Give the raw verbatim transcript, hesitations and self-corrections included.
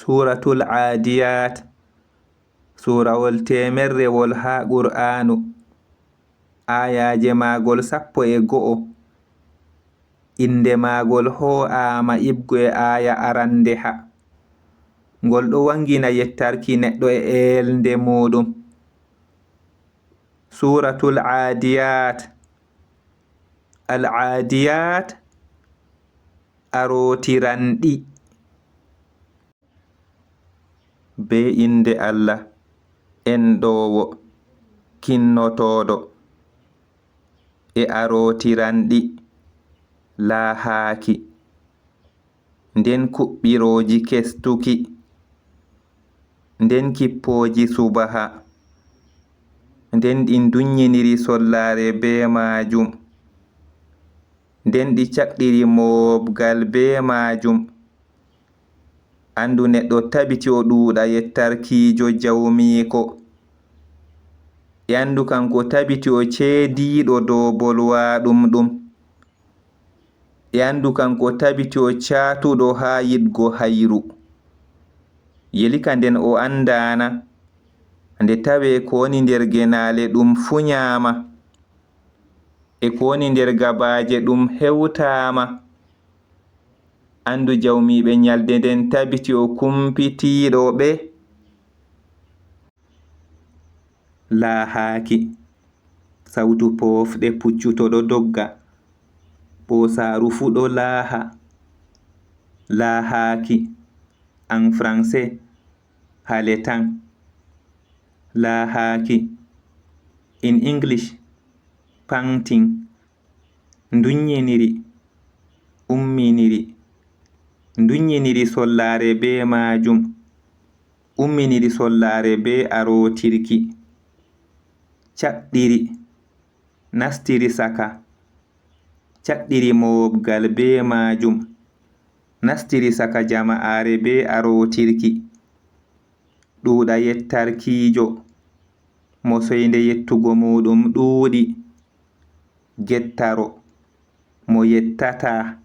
Suuratul Aadiyaat, suurawol teemerrewol haa Qur'aanu, aayaaje maagol sappo e go'o. Innde maagol hoo'aama iɓgo e aaya arandeha. Ngol ɗo waŋgina yettarki neɗɗo e eelnde muuɗum. Suuratul Aadiyaat. Al Aadiyaat, arootiranɗi. Bee innde Allah, enɗoowo, kinnotooɗo. E arootiranɗi, laahaaki. Nden kuɓɓirooji kestuki. Nden kippooji subaha. Nden ɗi ndunyiniri sollaare bee maajum. Nden ɗi caɗɗiri mooɓgal bee maajum. Anndu neɗɗo tabiti o ɗuuɗa yettarkiijo jawmiiko. E anndu kaŋko tabiti o ceediiɗo dow bolwaaɗum ɗum. E anndu kaŋko tabiti o caatuɗo haa yiɗgo hayru. Yelika nden o anndaana, nde tawee ko woni nder genaale ɗum funyaama, e ko woni nder gabaaje ɗum hewtaama. Anndu jawmiiɓe nyalde nden tabiti o kumpitiiɗo ɓe. Laahaaki. Sawtu poofɗe puccuto ɗo dogga. Ɓoosaaru fuu ɗo laaha. Laahaaki. En français, haletan. Laahaaki. In English, paŋtin. Ndunyiniri, umminiri. Ndunyiniri sollaare bee maajum. Umminiri sollaare bee arootirki. Caɗɗiri, nastiri saka. Caɗɗiri mooɓgal bee maajum. Nastiri saka jama'aare bee arootirki. Ɗuuɗa yettarkiijo, mo soynde yettugo muuɗum ɗuuɗi. Gettaro, mo yettataa.